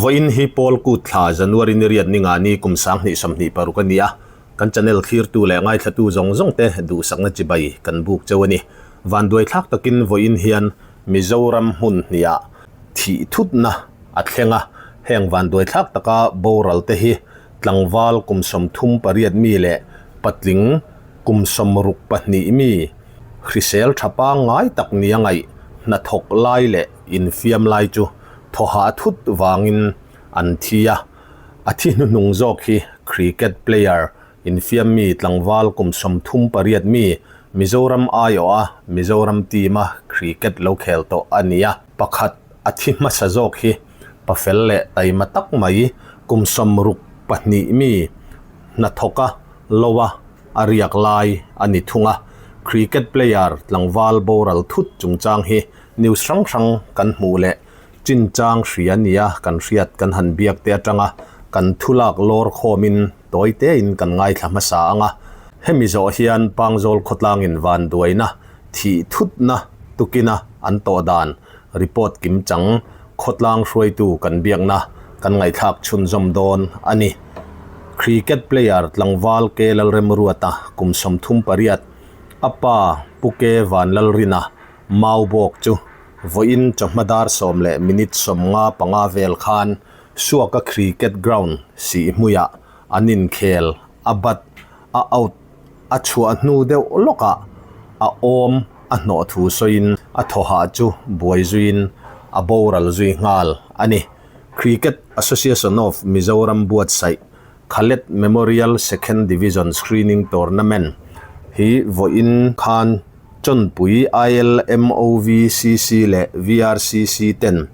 Vawiin hi Paul Kut thla January ni riat ni nga ni kum 2026 a ni a, kan channel thlirtu leh ngaithlatu zawng zawng te duhsakna chibai kan buk cheu a ni. Vanduai thlak takin vawiin hian Mizoram hmun hniah thih thutna a thleng a, heng vanduai thlak taka boral te hi tlangval kum 38 mi leh patling kum 62 mi hrisel tha pangngai tak nia ngaih hnathawk lai leh infiam lai chu thawhah thut vangin an thi a, a thi hnuhnung zawk hi cricket player infiam mi tlangval kum 38 mi Mizoram aiawh a Mizoram team a cricket lo khel tawh a ni a, pakhat a thi hmasa zawk hi pafel leh taima tak mai kum 62 mi hnathawka lo a a riak lai a ni thung a, cricket player tlangval boral thut chungchang hi news hrang hrang kan hmuh leh chinchang hria nia kan hriat kan han biak te atanga kan thu lak lawr khawmin tawi tein kan ngaithla hmasa ang a, hemi zawh hian Pangzawl khawtlangin vanduaina thih thutna tukina an tawh dan report kimchang khawtlang hruaitu kan biakna kan ngaihthlak chhunzawm dawn a ni. Cricket player tlangval K Lalremruata kum 38, a pa Pu K Vanlalrina Mau bawk chu vawiin chawhma dar 10 leh minute 55 vel khan Suaka cricket ground Sihhmuiah an inkhel a bat a out a chhuah hnu deuh lawkah a awm a hnawh thu sawiin a thawhah chu buai zuiin a boral zui nghal a ni. Cricket Association of Mizoram buatsaih Khaled Memorial Second Division Screening Tournament hi vawiin khan Chawnpui ILMOVCC leh VRCC ten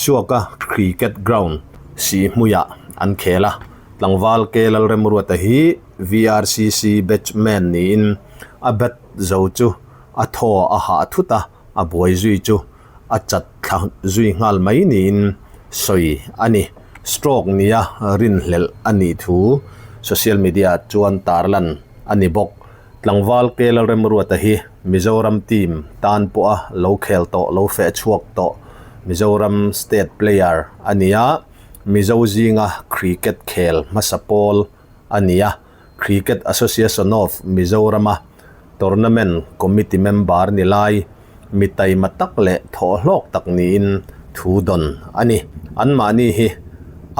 Suaka Cricket Ground Sihhmuiah an khel a, tlangval K Lalremruata hi VRCC batchman niin a bat zo chu a thaw a hah thut a, a buai zui chu a chat thla zui nghal mai niin sawi a ni. Stroke nia rinhlelh a nih thu social media chuan tarlan a ni bawk. Tlangval K Lalremruata hi Mizoram team tan pawha lo khel tawh lo feh chhuak tawh Mizoram state player a ni a, Mizo zinga cricket khel hmasa pawl a ni a, Cricket Association of Mizoram-a tournament committee member ni lai mi taima tak leh thawhhlawk tak niin thu dawn a ni. Anmahni hi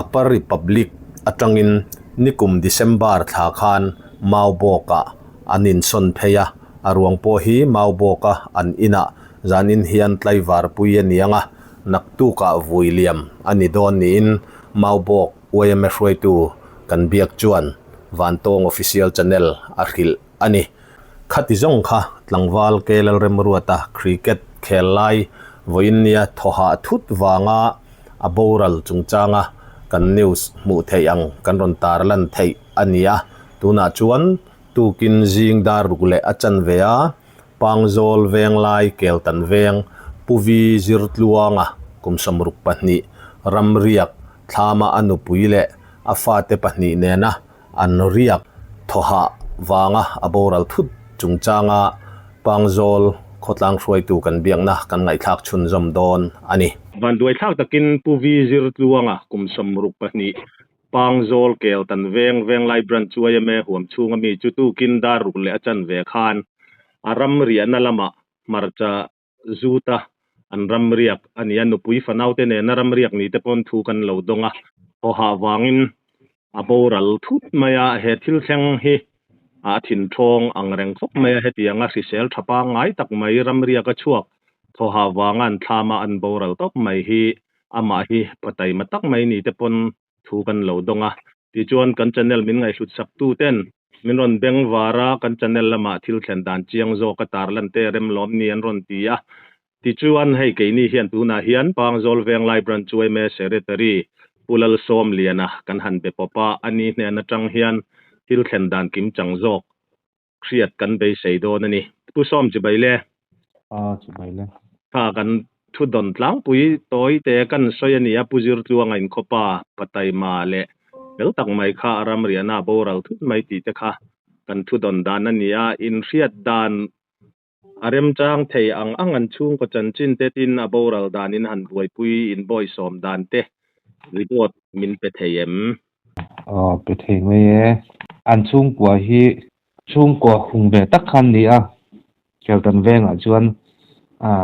Upper Republic atangin nikum December thla khan Maubawkah an insawn phei a, a ruang pawh hi Maubawka an inah zanin hian tlaivar pui a ni ang a, naktukah vui liam a ni dawn niin Maubawk YMA hruaitu kan biak chuan Vantawng Official Channel a hrilh a ni. Khati zawng kha tlangval K Lalremruata cricket khel lai vawiin nia thawhah thut vanga a boral chungchanga kan news hmuh theih ang kan rawn tarlan theih a ni a, tunah chuan tukin zing dar ruk leh a chan ve a, Pangzawl Venglai Keltan Veng Pu Vi Zirtluanga kum 62 ramriak thlama a nupui leh a fate pahnih nena an riak thawhah vanga a boral thut chungchanga Pangzawl khawtlang hruaitu kan biakna kan ngaihthlak chhunzawm dawn a ni. Vanduai thlak takin Pu Vi Zirtluanga kum 62 Pangzawl Keltan Veng Venglai Branch YMA huam chhunga mi chu tukin dar ruk leh a chan ve khan a ram riahna lamah hmarcha zuta an ram riak a ni a, nupui fanaute nena ram riak ni te pawn thu kan lo dawng a, thawhah vangin a boral thut mai a, he thil thleng hi a thinthawng ang reng khawp mai a, hetianga hrisel tha pangngai tak mai ram riak a chhuak thawhah vanga an thlama an boral tawp mai hi amah hi pataima tak mai ni te pawn thu kan lo dawng a, tichuan kan channel min ngaihhlut sak tu ten min rawn beng var a, kan channel lamah thil thlen dan chiang zawk a tarlan te rem lawm ni an rawn ti a, tichuan hei keini hian tunah hian Pangzawl Venglai Branch yma Secretary Pu Lalsawmliana kan han be pawp a, ani hnen atang hian thil thlen dan kim chang zawk hriat kan beisei dawn a ni. Pu Sawm chibai le. A chibai le. Kha kan thu dawn tlangpui tawi te kan sawi a ni a, Pu Zirtluanga inkhawpa Pataima leh fel tak mai kha a ram riahna a boral thut mai tih te kha kan thu dawn dan a ni a, inhriat dan a remchang thei ang ang an chhungkaw chanchin te tin a boral danin han buaipui inbawihsawm dan te. Report min pe thei em? Aw pe thei mai e. An chhungkua hi chhungkua hung ve tak kha an ni a, Keltan vengah chuan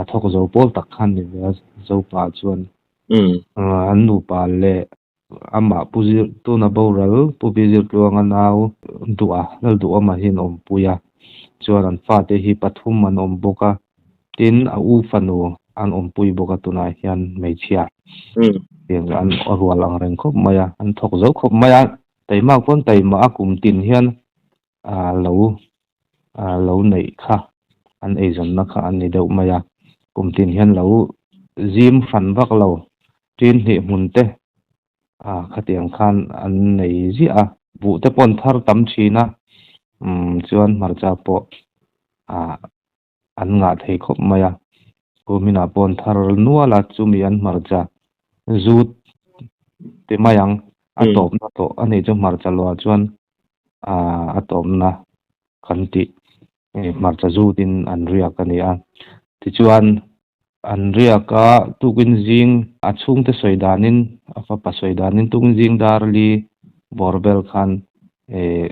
thawk zo pawl tak kha an ni ve a, Zopa chuan an nupa leh amah Pu Zir tuna boral Pu Pi Zirtluanga nau duh a, Lal Duhawma hi an awmpui a, chuan an fate hi pathum an awm bawk a, tin a u fanu an awmpui bawk a tunah hian hmeichhia tiang an rual ang reng khawp mai a, an thawk zo khawp mai a, taima pawn taima a kum tin hian lo lo neih kha an eizawnna kha a ni deuh mai a, kum tin hian lo zim hran vak lo tin hnih hmun te khatiang khan an nei ziah a, buh te pawh an thar tam thin a, umm chuan hmarcha pawh an ngah thei khawp mai a, kuminah pawh an thar nual a, chumi an hmarcha zut ti mai ang, a tawpna tawh a nih chu hmarcha luah chuan a tawpna kan tih hmarcha zutin an riak a ni a, tichuan an riak a tukin zing a chhungte sawi danin a fapa sawi danin tukin zing dar li bawr vel khan eh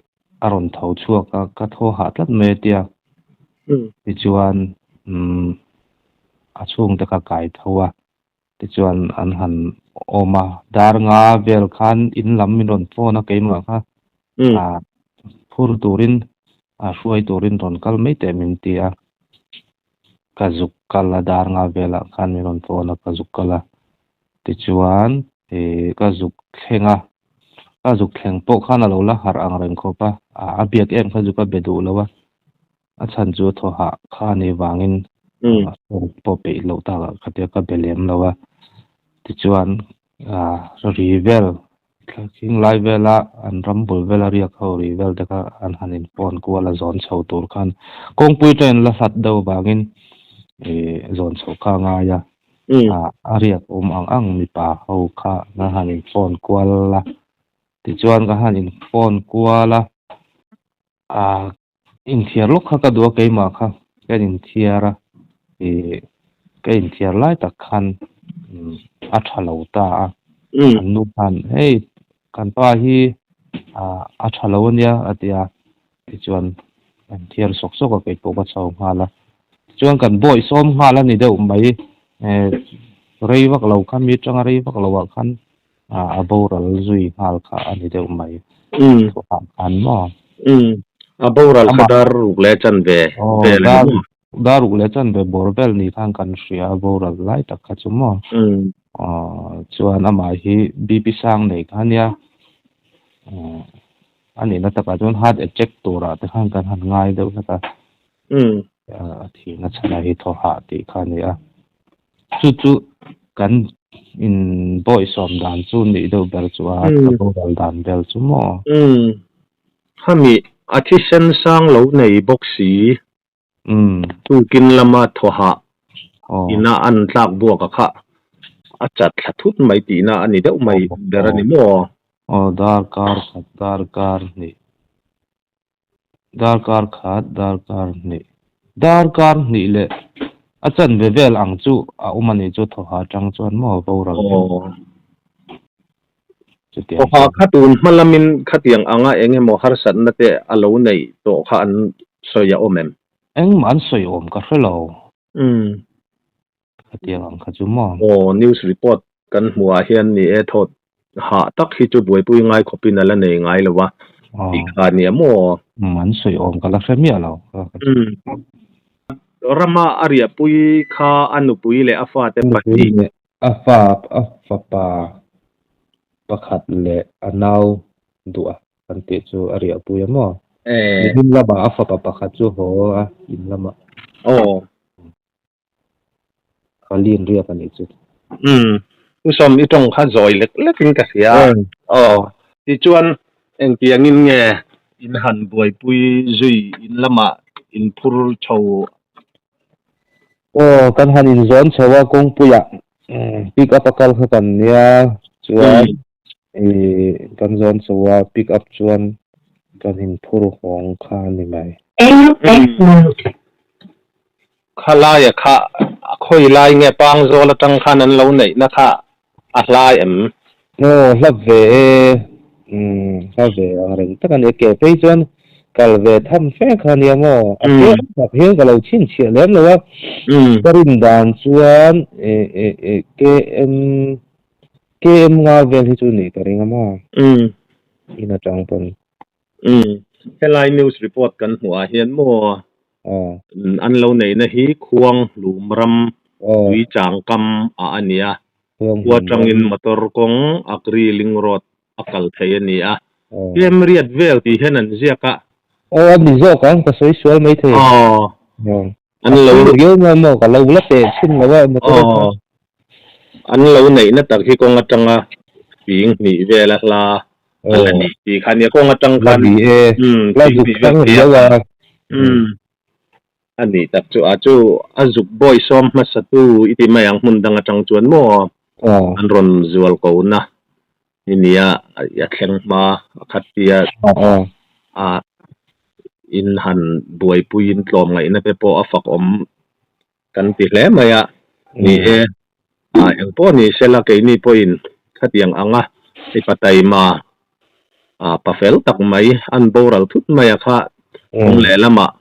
a rawn tho chhuak a ka thaw hah tlat mai a tia tichuan umm a chhungte kha kai tho a tichuan an han awm a dar nga vel khan in lam min rawn phone a keimah kha ah phur turin a hruai turin rawn kal mai teh min ti a ka zuk kal a dar nga velah khan min rawn phone a ka zuk kal a tichuan ih ka zuk thleng a ka zuk thleng pawh khan a lo la harh ang reng khawp a a biak em kha chu ka be duh lo a a chhan chu thaw hah kha a nih vangin pawh peih loh takah ka tia ka be lem lo a tichuan ah ri vel Thing lai vela an ram bul vela riak ho ri vel te kha an han in phone kual a zawn chho tur khan kawngpui train la hlat deuh vangin ih zawn chho kha a ngai a ah a riak awm ang ang mipa ho kha an han in phone kual a tichuan ka han in phone kual a ah Inthiar lawk kha ka duh a keimah kha ka inthiar a ih ka inthiar lai tak khan a tha lo ta a an nu khan hei kan pa hi ah a tha lo ania a ti a tichuan an thiar sawk sawk a kei pawh ka chho nghal a tichuan kan bawi sawm nghal a ni deuh mai eh rei vak lo kha mi atanga rei vak lo ah khan a boral zui nghal kha a ni deuh mai. Thuah khan maw? Umm. A boral kha dar ruk leh chan ve vel a ni maw? Dar ruk leh chan ve bawr vel ni khan kan hria a boral lai tak kha chu maw? Aw chuan amah hi BP sang nei kha ania. A nihna takah chuan heart attack turah te khan kan han ngai deuh hlek a. A thihna chhanah hi thaw hah tih kha a ni a. Chu chu kan in bawisawm dan chu nih deuh ber chu a ka boral dan vel chu maw? Umm. Khami a thisen sang lo nei bawk si. Umm. Tukin lama thaw hah ina an tlak buak a kha a chat thla thut mai tihna a ni deuh mai ber a ni maw? Aw darkar khat darkar hnih. Darkar khat, darkar hnih, darkar hnih leh a chanve vel ang chu a awm a nih chu thawha atang chuan maw boral hian chutiang Thawha kha tun hma lamin khatiang anga eng emaw harsatna te a lo neih tawh kha an sawi a awm em? Engmah an sawi awm ka hre lo. Khatiang ang kha chu maw? Aw, news report kan hmuhah hian ni e thawt hah tak hi chu buaipui ngai khawpin a la nei ngai lo a tih kha nia maw? Umm, an sawi awm ka la hre miah lo. Umm, Rama a riahpui kha a nupui leh a fate pahnih. A fa, a fapa pakhat leh a nau duh a kan tih chu a riahpui a maw? Nimin lamah a fapa pakhat chu haw a in lamah. Aw. Pali in riak a nih chu. Umm, Pu Sawm i tawng kha zawi lek lek in ka hria. Aw, tichuan engtiangin nge in han buaipui zui in lamah in phur chho? Aw, kan han inzawn chho a kawngpuiah pick up a kal kha kan nia chuan ih kan zawn chho a pick up chuan kan inphur hawng kha a ni mai. Kha laia kha a khawi lai nge Pangzawl atang khan an lo neihna kha a hlai em? Aw hla ve e, umm hla ve ang reng tak a ni. Ke phei chuan kal ve tham fe kha a nia maw? A ke tak hian ka lo chhinchhiah lem lo a, ka rin dan chuan KM KM nga vel hi chu nih ka ring a maw? In atang pawn. Umm helai news report kan hmuh ah hian maw an lo neihna hi khuang hlum ram tui chang kam ah a ni a, khua tangin motor kawng Agri Link Road a kal thei a ni a, tlem riat vel tih hian an ziak a. Aw a ni zawk ang ka sawi sual mai thei. Aw an lo riau maw maw ka lo la teh chhin lo a motor kha. Aw an lo neihna tak hi kawng atanga fing hnih vel a hla a la ni tih kha nia kawng atang khan la zuk thleng riau a. Umm a nih tak chu a chu a zuk bawi sawm hmasa tu i ti mai ang hmun dang atang chuan maw an rawn zual ko na i nia a thleng hma a khat tia a in han buaipuiin tlawmngaihna te pawh a fak awm kan ti hle mai a ni e a engpawh ni sela keini pawhin khatiang anga mipa taima a pa fel tak mai an boral thut mai a kha kawng lehlamah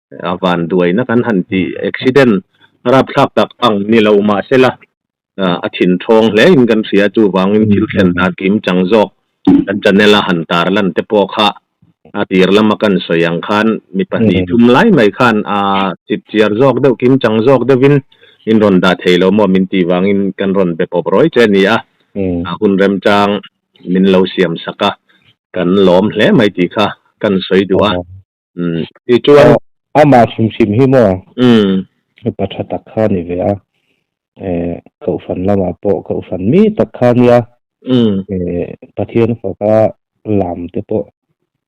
a van duaina kan han tih accident rapthlak tak ang ni lo mahsela a thin thawng hle in kan hria chuvangin thil thlen dan kim chang zawk kan channel a han tar lan te pawh kha a tir lama kan sawi ang khan mi pahnih thum lai mai khan a chip chiar zawk deuh kim chang zawk deuhin in rawn dah thei lo maw min tih vangin kan rawn be pawp rawi che a ni a a hun remchang min lo siam sak a kan lawm hle mai tih kha kan sawi duh a. Umm tichuan. Amah hrim hrim hi maw? Umm. Pa tha tak kha a ni ve a. Eh Kohhran lamah pawh Kohhran mi tak kha a nia. Umm. Eh Pathian faka lam te pawh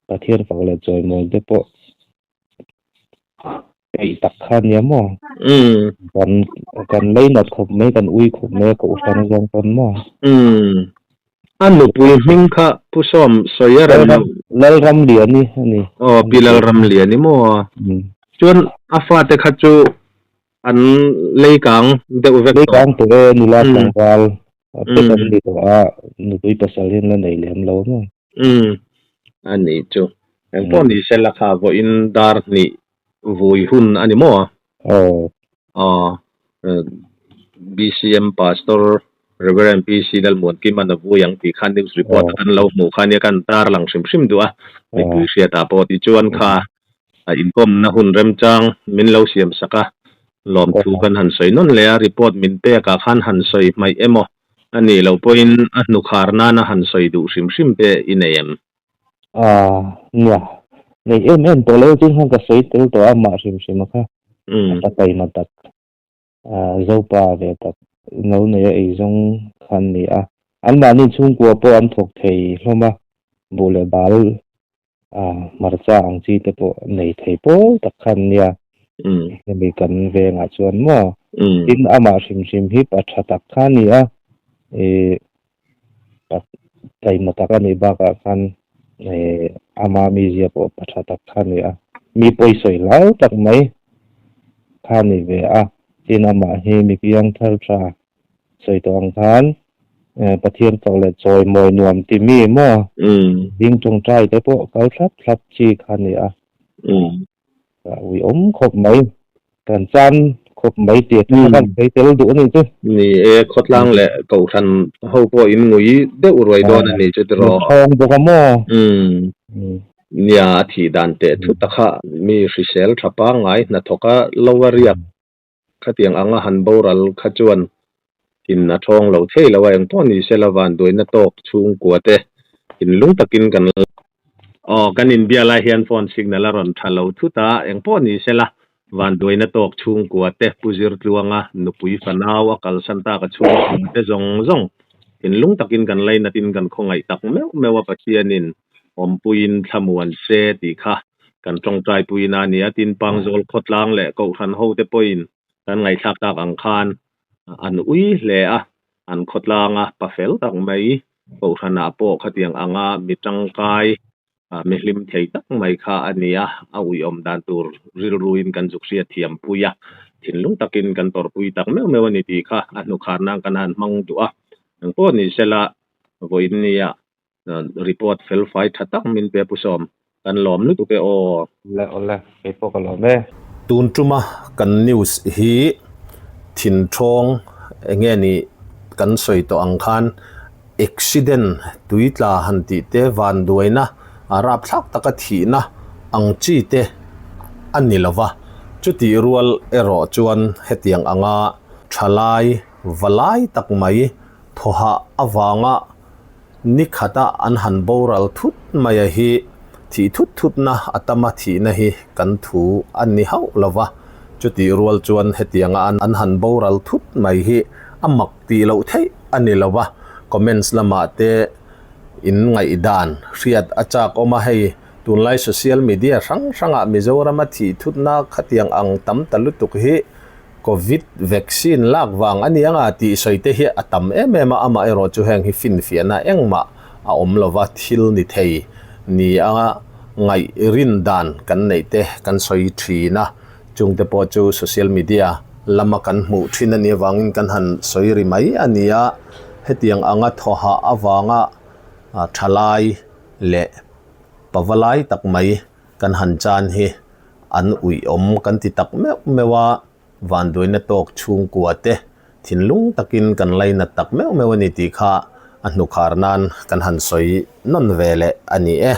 Pathian fak leh chawimawi te pawh peih tak kha a nia maw? Umm. Kan kan leinat khawp mai kan ui khawp mai a Kohhran zawng pawn maw? Umm. A nupui hming kha Pu Sawm sawi a rem lo. Lalramliani a ni. Aw Pi Lalramliani maw? Chuan a fate kha chu an leikang deuh vek tawh. Leikang tawh e, nula tlangval pek an ni tawh a, nupui pasal hi an la nei lem lo maw? Umm a nih chu. Engpawh ni sela kha vawiin dar hnih vui hun a ni maw? Aw. Aw, BCM Pastor Rev. PC Lalmuankiman a vui ang tih kha news report a kan lo hmuh kha nia kan tar lang hrim hrim duh a, mipui hriatah pawh tichuan kha a inkawmna hun remchang min lo siam sak a, lawmthu kan han sawi nawn leh a, report min pekah khan han sawi hmaih emaw a nih loh pawhin a hnukhar nana han sawi duh hrim hrim te i nei em? Ah, nia. Nei em em tawh lo chin khan ka sawi tel tawh a, mah hrim hrim a kha. A taima tak, Zopa ve tak, no nei a ei zawng kha an ni a. Anmahni chhungkua pawh an thawk thei hlawm a, buh leh bal hmarcha ang chi te pawh nei thei pawl tak kha an nia. Hemi kan vengah chuan maw. Tin, amah hrim hrim hi pa tha tak kha a ni a, ih Taima tak a nih bakah khan ama mizia pawh pa tha tak kha a ni a, mi pawisawi hlau tak mai kha a ni ve a, tin amah hi mi piang thar tha sawi tawh ang khan Pathian fak leh chawimawi nuam ti mi maw ding tawngtai te pawh kal thlap thlap chi kha a ni a. Uiawm khawp mai, kan chan khawp mai tih a kan sawi tel duh a nih chu. Ni e, khawtlang leh kohhran ho pawh in ngui deuh ruai dawn a nih chu tiraw. Thawng bawk a maw? Umm. Nia, a thih dan teh thut a kha mi hrisel tha pangngai hnathawk a lo a riak Khatiang anga han boral kha chuan in a thawng lo thei lo a, engpawh ni sela vanduaina tawk chhungkua te thinlung takin kan Aw, kan inbia lai hian phone signal a rawn tha lo thut a, engpawh ni sela vanduaina tawk chhungkua te Pu Zirtluanga nupui fanau a kalsan tak a chhungkua te zawng zawng thinlung takin kan lainatin kan khawngaih tak meuh meuh a Pathianin awmpuiin thlamuan se tih kha kan tawngtai puiin a ni a, tin Pangzawl khawtlang leh Kohhran hote pawhin kan ngaihthlak tak ang khan an ui hle a, an khawtlanga pa fel tak mai Kohhranah pawh khatiang anga mi tangkai mi hlim thei tak mai kha a ni a, a uiawm dan tur rilruin kan zuk hriat thiam pui a, thinlung takin kan tawrhpui tak meuh meuh a ni tih kha a hnukhar nan kan han hmang duh a, engpawh ni sela. Vawiin nia report fel fai tha tak min pe Pu Sawm. Kan lawm lutuk e aw. Awle awle, kei pawh ka lawm e. Tun tuma kan news hi thinthawng enge ni kan sawi tawh ang khan accident tui tla han tih te vanduaina a rapthlak taka thihna ang chi te a ni lova, chutih rual erawh chuan hetiang anga thalai valai tak mai thawhah avanga Ni khata an han boral thut mai a hi thih thut thutna a tama thihna hi kan thu a ni hauh lo va, chutih rual chuan hetianga an han boral thut mai hi a mak tih loh theih a ni lo va, comments lamah te in ngaihdan hriat a chak awm a, hei tunlai social media hrang hrangah Mizorama thih thutna khatiang ang tam ta lutuk hi Covid vaccine lak vang a ni anga tih sawi te hi a tam em em a, amaherawh chu heng hi finfiahna engmah a awm lova thil ni thei ni anga ngaih rin dan kan neih te kan sawi thin a, chung te pawh chu social media lama kan hmuh thin a nih avangin kan han sawi ri mai a ni a, hetiang anga thawhah avanga thalai leh pavalai tak mai kan han chan hi an uiawm kan ti tak meuh meuh a, vanduaina tawk chhungkua te thinlung takin kan lainat tak meuh meuh a ni tih kha a hnukhar nan kan han sawi nawn ve leh a ni e.